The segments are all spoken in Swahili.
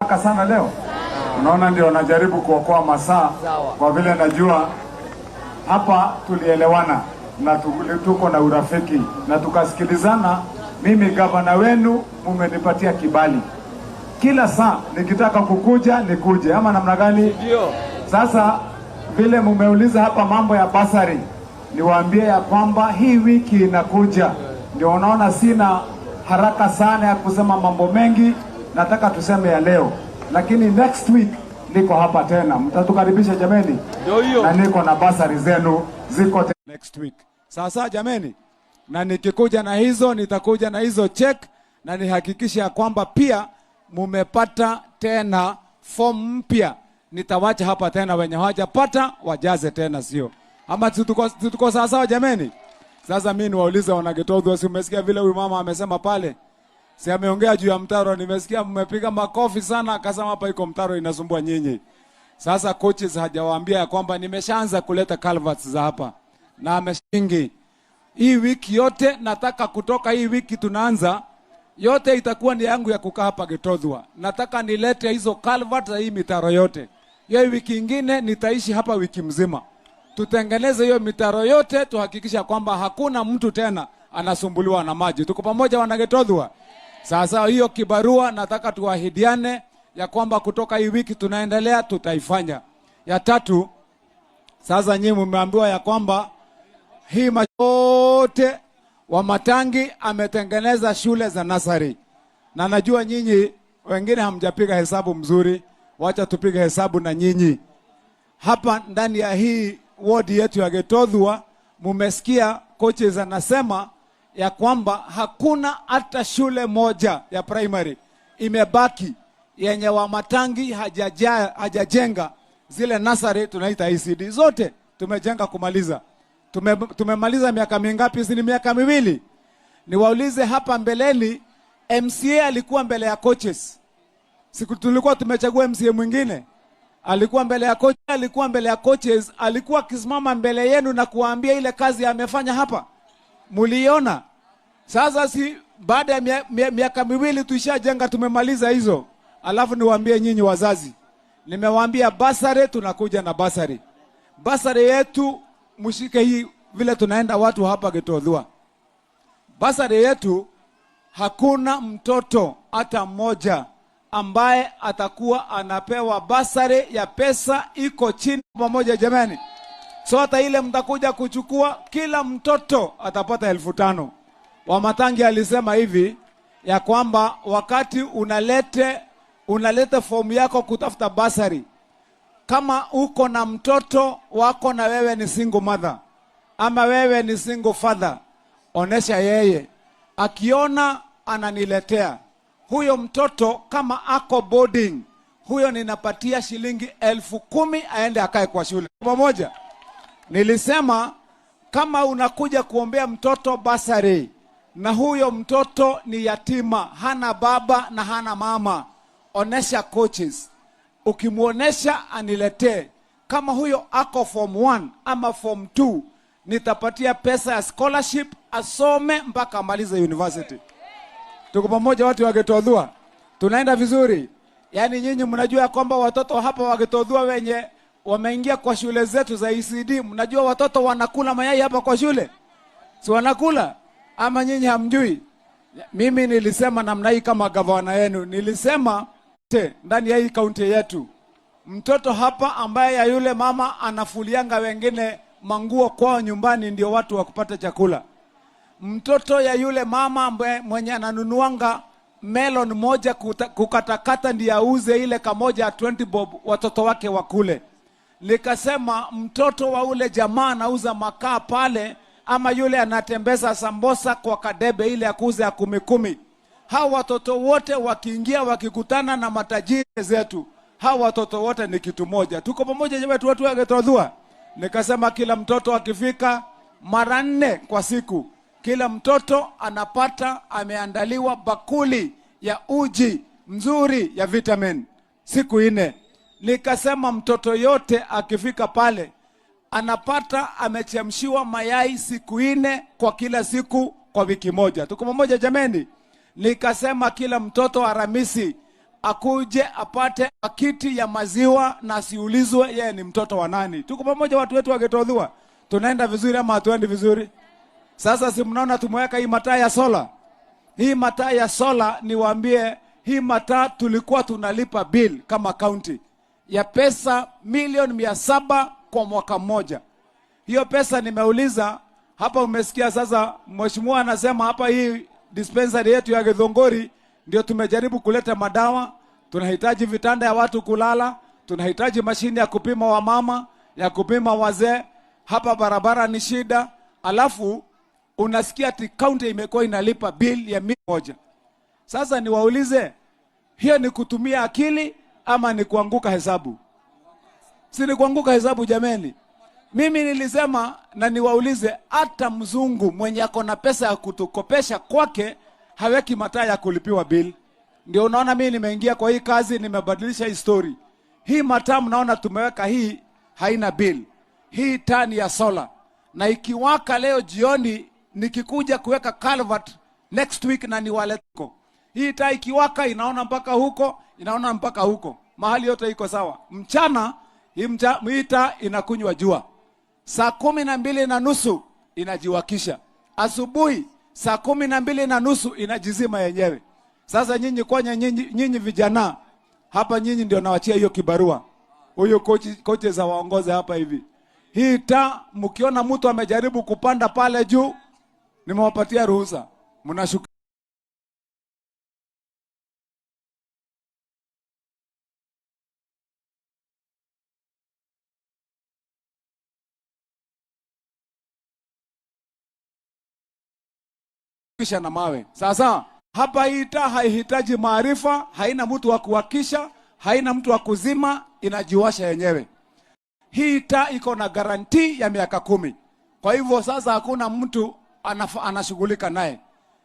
Haraka sana leo. Unaona, ndio najaribu kuokoa masaa kwa vile najua hapa tulielewana na tuko na urafiki na tukasikilizana. Mimi gavana wenu, mumenipatia kibali, kila saa nikitaka kukuja nikuje, ama namna gani? Ndio. Sasa vile mumeuliza hapa mambo ya bursary, niwaambie ya kwamba hii wiki inakuja, ndio unaona sina haraka sana ya kusema mambo mengi, nataka tuseme ya leo, lakini next week niko hapa tena, mtatukaribisha jameni, Ndio hiyo. Na niko na bursary zenu ziko next week. Sasa jameni, na nikikuja na hizo nitakuja na hizo check na nihakikishe ya kwamba pia mumepata tena fomu mpya. Nitawacha hapa tena, wenye hawajapata wajaze tena, sio ama si tuko sawa sawa jameni? Sasa mimi niwaulize wana Gitothua, si umesikia vile huyu mama amesema pale? Si ameongea juu ya mtaro? Nimesikia mmepiga makofi sana, akasema hapa iko mtaro inasumbua nyinyi. Sasa coaches hajawaambia ya kwamba nimeshaanza kuleta culverts za hapa na ameshingi hii wiki yote, nataka kutoka hii wiki tunaanza yote itakuwa ni yangu ya kukaa hapa Gitothua. Nataka nilete hizo culvert za hii mitaro yote. Hiyo wiki ingine nitaishi hapa wiki mzima, tutengeneze hiyo mitaro yote, tuhakikisha kwamba hakuna mtu tena anasumbuliwa na maji. Tuko pamoja wana Gitothua? Sasa hiyo kibarua nataka tuahidiane ya kwamba kutoka hii wiki tunaendelea, tutaifanya. Ya tatu, sasa nyinyi mmeambiwa ya kwamba hii yote Wamatangi ametengeneza shule za nursery, na najua nyinyi wengine hamjapiga hesabu mzuri, wacha tupige hesabu na nyinyi hapa ndani ya hii wodi yetu ya Gitothua. Mumesikia coaches anasema ya kwamba hakuna hata shule moja ya primary imebaki yenye Wamatangi hajajenga zile nursery tunaita ECD. Zote tumejenga kumaliza. Tumemaliza miaka mingapi? Si ni miaka 2? Niwaulize hapa mbeleni, MCA alikuwa mbele ya coaches. Siku tulikuwa tumechagua MCA mwingine alikuwa mbele ya coach, alikuwa mbele ya coaches, alikuwa akisimama mbele yenu na kuwaambia ile kazi amefanya hapa, muliona. Sasa si baada ya miaka 2 tuishajenga, tumemaliza hizo. Alafu niwaambie nyinyi wazazi, nimewaambia bursary, tunakuja na bursary. Bursary yetu mshike hii vile tunaenda watu hapa Gitothua. Bursary yetu hakuna mtoto hata mmoja ambaye atakuwa anapewa bursary ya pesa iko chini pamoja jamani. So hata ile mtakuja kuchukua, kila mtoto atapata 5,000. Wamatangi alisema hivi ya kwamba wakati unalete fomu yako kutafuta bursary, kama uko na mtoto wako na wewe ni single mother ama wewe ni single father, onesha yeye, akiona ananiletea huyo mtoto, kama ako boarding, huyo ninapatia shilingi 10,000 aende akae kwa shule pamoja. Nilisema kama unakuja kuombea mtoto bursary na huyo mtoto ni yatima, hana baba na hana mama, onesha coaches. Ukimwonesha aniletee, kama huyo ako form 1 ama form 2, nitapatia pesa ya scholarship asome mpaka amalize university. Tuko pamoja watu wa Gitothua? Tunaenda vizuri. Yaani nyinyi mnajua kwamba watoto hapa wa Gitothua wenye wameingia kwa shule zetu za ECD, mnajua watoto wanakula mayai hapa kwa shule? Si wanakula? Ama nyinyi hamjui? Mimi nilisema namna hii kama gavana yenu, nilisema te, ndani ya hii kaunti yetu mtoto hapa ambaye ya yule mama anafulianga wengine manguo kwao nyumbani ndio watu wa kupata chakula. Mtoto ya yule mama ambaye mwenye ananunuanga melon moja kukatakata ndiye auze ile kamoja ya 20 bob watoto wake wakule. Nikasema mtoto wa ule jamaa anauza makaa pale ama yule anatembeza sambosa kwa kadebe ile ya kuuza ya kumi kumi. Hawa watoto wote wakiingia wakikutana na matajiri zetu, hawa watoto wote ni kitu moja. Tuko pamoja jamani, watu wa Gitothua? Nikasema kila mtoto akifika mara 4 kwa siku, kila mtoto anapata ameandaliwa bakuli ya uji mzuri ya vitamin siku 4. Nikasema mtoto yote akifika pale anapata amechemshiwa mayai siku 4 kwa kila siku kwa wiki moja. Tuko pamoja jameni? Nikasema kila mtoto Alhamisi akuje apate pakiti ya maziwa na asiulizwe yeye ni mtoto wa nani. Tuko pamoja watu wetu wa Gitothua? Tunaenda vizuri ama hatuendi vizuri? Sasa si mnaona tumeweka hii mataa ya sola? Hii mataa ya sola, niwaambie, hii mataa tulikuwa tunalipa bill kama county ya pesa milioni 700 kwa mwaka mmoja. Hiyo pesa nimeuliza hapa, umesikia sasa mheshimiwa anasema hapa hii dispensary yetu ya Githunguri ndio tumejaribu kuleta madawa, tunahitaji vitanda ya watu kulala, tunahitaji mashine ya kupima wamama, ya kupima wazee. Hapa barabara ni shida, alafu unasikia ati county imekuwa inalipa bill ya 100. Sasa niwaulize, hiyo ni kutumia akili ama ni kuanguka hesabu? Si ni kuanguka hesabu jameni? Mimi nilisema na niwaulize, hata mzungu mwenye ako na pesa ya kutukopesha kwake haweki mataa ya kulipiwa bill. Ndio unaona mimi nimeingia kwa hii kazi, nimebadilisha hii story. Hii mataa mnaona tumeweka hii haina bill. Hii taa ni ya solar, na ikiwaka leo jioni nikikuja kuweka culvert next week na niwaleteko. Hii taa ikiwaka inaona mpaka huko, inaona mpaka huko, mahali yote iko sawa. Mchana hii taa inakunywa jua, saa 12:30 inajiwakisha, asubuhi saa 12:30 inajizima yenyewe. Sasa nyinyi kwanya nyinyi vijana hapa, nyinyi ndio nawachia hiyo kibarua, huyo kocha za waongoze hapa hivi. Hii taa mkiona mtu amejaribu kupanda pale juu, nimewapatia ruhusa, mnashuka. Kisha na mawe. Sasa hapa hii taa haihitaji maarifa, haina mtu wa kuwakisha, haina mtu wa kuzima, inajiwasha yenyewe. Hii taa iko na garanti ya miaka 10. Kwa hivyo sasa hakuna mtu anashughulika naye.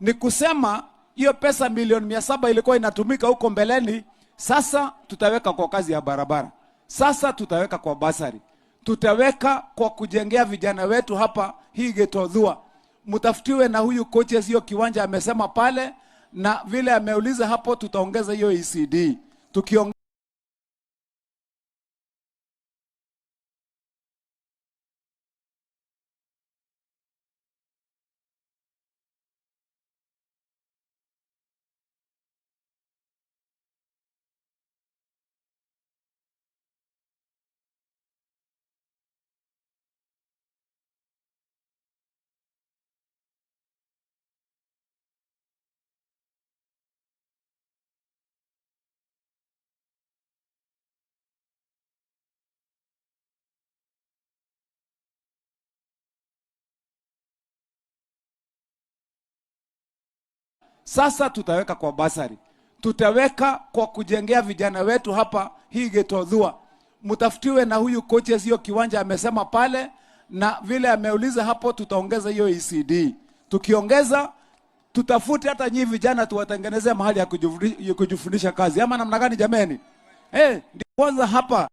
Ni kusema hiyo pesa milioni 700 ilikuwa inatumika huko mbeleni, sasa tutaweka kwa kazi ya barabara. Sasa tutaweka kwa basari. Tutaweka kwa kujengea vijana wetu hapa hii Gitothua. Mtafutiwe na huyu coaches hiyo kiwanja amesema pale, na vile ameuliza hapo tutaongeza hiyo ECD. Tukiongeza sasa tutaweka kwa basari. Tutaweka kwa kujengea vijana wetu hapa hii Gitothua. Mtafutiwe na huyu coaches hiyo kiwanja amesema pale, na vile ameuliza hapo tutaongeza hiyo ECD. Tukiongeza tutafute hata nyinyi vijana tuwatengenezee mahali ya kujifundisha kazi. Ama namna gani jameni? Ndio kwanza hapa.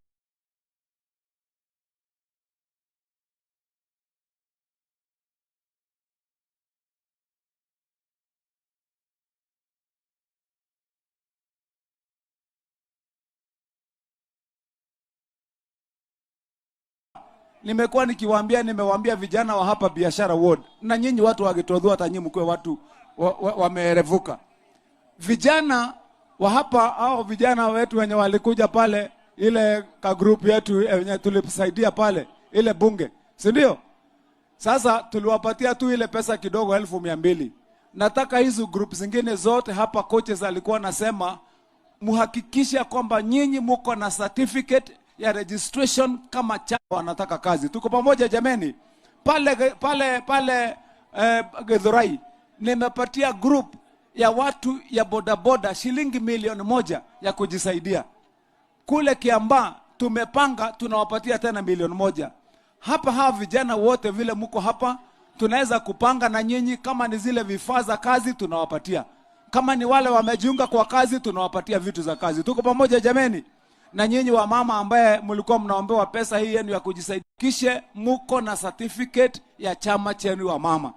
Nimekuwa nikiwaambia, nimewaambia vijana wa hapa Biashara Ward, na nyinyi watu wa Gitothua, hata nyinyi mkuwe watu wameerevuka. Vijana wa hapa au vijana wetu wenye walikuja pale ile ka group yetu wenye tulisaidia pale ile bunge, si ndio? Sasa tuliwapatia tu ile pesa kidogo 1200. Nataka hizo group zingine zote hapa, coaches alikuwa anasema muhakikishe kwamba nyinyi mko na certificate ya registration kama cha wanataka kazi. Tuko pamoja jameni? Pale Githurai nimepatia group ya watu ya bodaboda shilingi milioni 1 ya kujisaidia. Kule Kiambaa tumepanga tunawapatia tena milioni 1. Hapa hawa vijana wote vile mko hapa tunaweza kupanga na nyinyi, kama ni zile vifaa za kazi tunawapatia. Kama ni wale wamejiunga kwa kazi tunawapatia vitu za kazi. Tuko pamoja jameni? Na nyinyi wa mama ambaye mlikuwa mnaombewa pesa hii yenu ya kujisaidia, kisha muko na certificate ya chama chenu wa mama.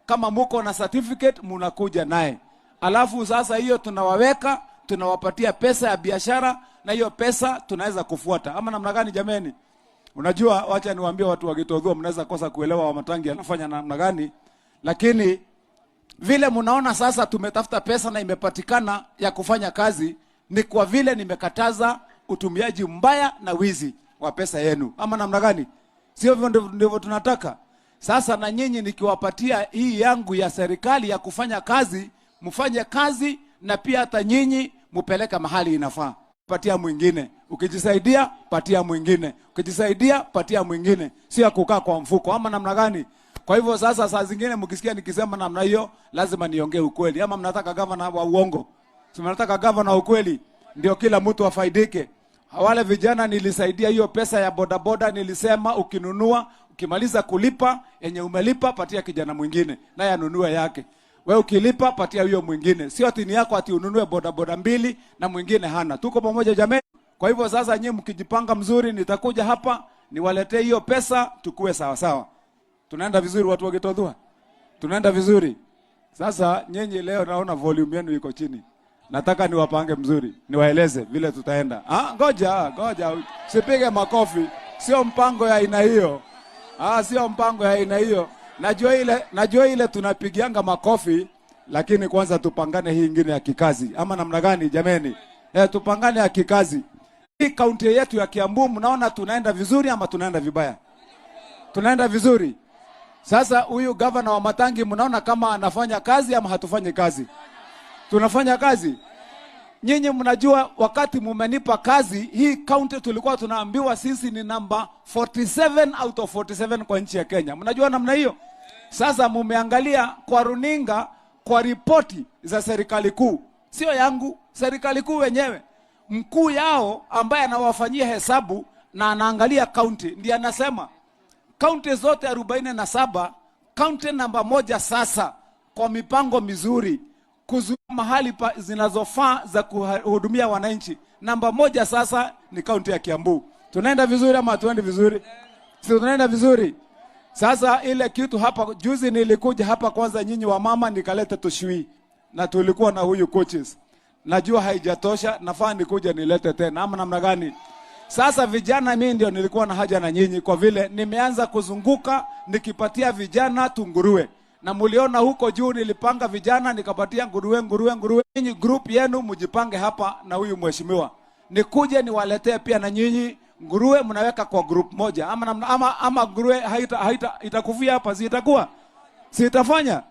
Kama muko na certificate mnakuja naye. Alafu sasa hiyo tunawaweka, tunawapatia pesa ya biashara, na hiyo pesa tunaweza kufuata ama namna gani jameni? Unajua, wacha niwaambie watu wa Gitothua, mnaweza kosa kuelewa Wamatangi anafanya namna gani, lakini vile mnaona sasa tumetafuta pesa na imepatikana ya kufanya kazi, ni kwa vile nimekataza utumiaji mbaya na wizi wa pesa yenu, ama namna gani? Sio hivyo ndivyo tunataka? Sasa na nyinyi nikiwapatia hii yangu ya serikali ya kufanya kazi, mfanye kazi na pia hata nyinyi mupeleke mahali inafaa. Patia mwingine, ukijisaidia patia mwingine, ukijisaidia patia mwingine, sio ya kukaa kwa mfuko, ama namna gani? Kwa hivyo sasa, saa zingine mkisikia nikisema namna hiyo, lazima niongee ukweli. Ama mnataka gavana wa uongo? Si mnataka gavana wa ukweli? Ndio kila mtu afaidike. Wale vijana nilisaidia hiyo pesa ya bodaboda, nilisema ukinunua, ukimaliza kulipa yenye umelipa, patia kijana mwingine naye anunue yake. We ukilipa patia huyo mwingine, sio ati ni yako ati ununue bodaboda mbili na mwingine hana. Tuko pamoja jameni? Kwa hivyo sasa nyinyi mkijipanga mzuri, nitakuja hapa niwaletee hiyo pesa, tukue sawa sawa. Tunaenda vizuri watu wa Gitothua? Tunaenda vizuri. Sasa nyinyi leo naona volume yenu iko chini. Nataka niwapange mzuri, niwaeleze vile tutaenda. Ah, ngoja, ngoja. Sipige makofi. Sio mpango ya aina hiyo. Ah, sio mpango ya aina hiyo. Najua ile tunapigianga makofi, lakini kwanza tupangane hii ingine ya kikazi. Ama namna gani jameni? Eh, tupangane ya kikazi. Hii kaunti yetu ya Kiambu mnaona tunaenda vizuri ama tunaenda vibaya? Tunaenda vizuri. Sasa huyu gavana Wamatangi mnaona kama anafanya kazi ama hatufanyi kazi? Tunafanya kazi. Nyinyi mnajua wakati mumenipa kazi hii county tulikuwa tunaambiwa sisi ni namba 47 out of 47 kwa nchi ya Kenya. Mnajua namna hiyo? Sasa mumeangalia kwa runinga, kwa ripoti za serikali kuu, sio yangu, serikali kuu wenyewe, mkuu yao ambaye anawafanyia hesabu na anaangalia county ndiye anasema kaunti zote 47, kaunti namba moja sasa kwa mipango mizuri kuzuia mahali pa zinazofaa za kuhudumia wananchi, namba moja sasa ni kaunti ya Kiambu. Tunaenda vizuri ama hatuendi vizuri? Si tunaenda vizuri? Sasa ile kitu hapa, juzi nilikuja hapa kwanza, nyinyi wa mama, nikaleta tushui na tulikuwa na huyu coaches. Najua haijatosha, nafaa nikuja nilete tena ama namna gani? Sasa vijana, mimi ndio nilikuwa na haja na nyinyi, kwa vile nimeanza kuzunguka nikipatia vijana tunguruwe, na muliona huko juu nilipanga vijana nikapatia nguruwe, nguruwe, nguruwe. Nyinyi group yenu mjipange hapa na huyu mheshimiwa, nikuje niwaletee pia na nyinyi nguruwe, mnaweka kwa group moja ama, ama nguruwe haita itakufia hapa, si itakuwa si itafanya?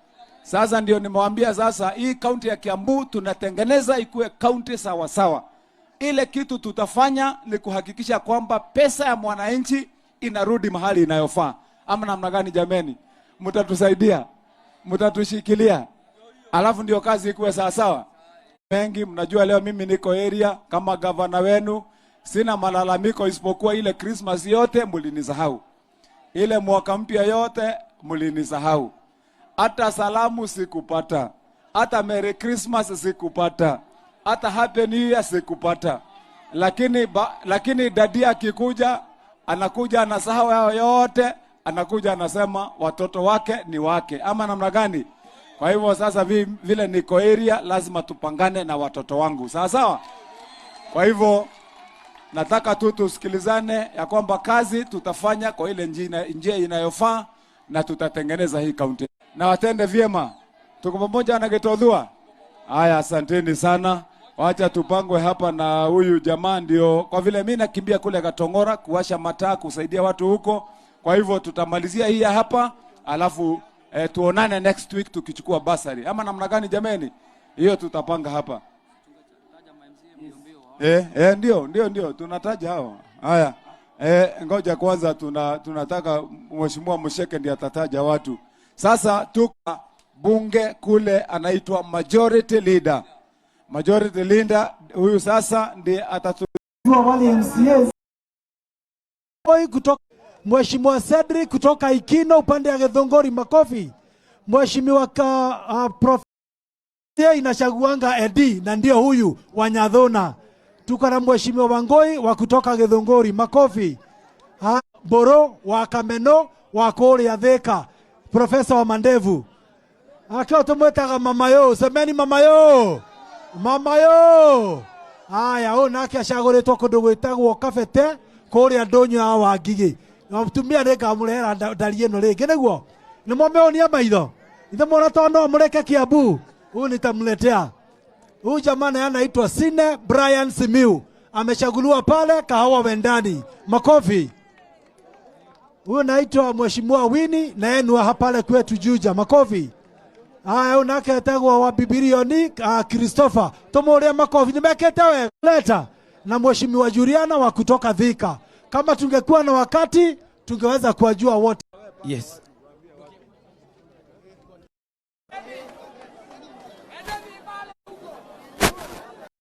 Sasa ndio nimewambia sasa, hii kaunti ya Kiambu tunatengeneza ikuwe kaunti sawa sawa. Ile kitu tutafanya ni kuhakikisha kwamba pesa ya mwananchi inarudi mahali inayofaa, ama namna gani jameni? Mtatusaidia, mtatushikilia, alafu ndio kazi ikuwe sawa sawa. Mengi mnajua, leo mimi niko area kama gavana wenu, sina malalamiko isipokuwa ile Christmas yote mlinisahau, ile mwaka mpya yote mlinisahau, hata salamu sikupata, hata Merry Christmas sikupata, hata Happy New Year sikupata. Lakini daddy akikuja, anakuja anasahau hayo yote, anakuja anasema watoto wake ni wake, ama namna gani? Kwa hivyo sasa vile niko area, lazima tupangane na watoto wangu, sawa sawa. Kwa hivyo nataka tu tusikilizane ya kwamba kazi tutafanya kwa ile njia inayofaa na tutatengeneza hii kaunti na watende vyema. Tuko pamoja na Gitothua. Haya, asanteni sana. Wacha tupangwe hapa na huyu jamaa, ndio kwa vile mimi nakimbia kule Gatongora kuwasha mataa kusaidia watu huko. Kwa hivyo tutamalizia hii ya hapa, alafu tuonane next week tukichukua bursary, ama namna gani jameni? Hiyo tutapanga hapa. Ndio tunataja hao. Haya. Ngoja kwanza tunataka Mheshimiwa Musheke ndiye atataja watu. Sasa tuko bunge kule anaitwa majority leader. Majority leader huyu sasa ndiye atatu Wale MCAs Boy kutoka Mheshimiwa Cedric kutoka Ikino upande ya Githunguri, makofi. Mheshimiwa Prof inachaguanga Edi na ndio huyu wa Nyathuna. Tuko na Mheshimiwa Wangoi wa kutoka Githunguri, makofi. Ha, Boro wa Kameno wa kuria Thika, profesa wa mandevu akiwa tumwetaga mama yo, semeni mama yo. Mama yo. Aya, ũyũ nake acagũrĩtwo kũndũ gwĩtagwo Kabete kũrĩa ndũnyũ ya Wangigĩ. Na mũtumia nĩngamũrehera ndari ĩno rĩngĩ nĩguo. Nĩmwameonia maitho. Ithe mwona to no mũreke Kiambu. Huyu nitamletea. Huyu jamaa naye anaitwa Sine Brian Simiu. Amechaguliwa pale Kahawa Wendani. Makofi. Huyu naitwa Mheshimiwa Winnie na yeye ni wa pale kwetu Juja. Makofi. Aya, huyu nake etagwo wa Bibilioni Christopher. Tumurie makofi. Nimekete we leta na Mheshimiwa Juliana wa kutoka Thika. Kama tungekuwa na wakati tungeweza kuwajua wote. Yes.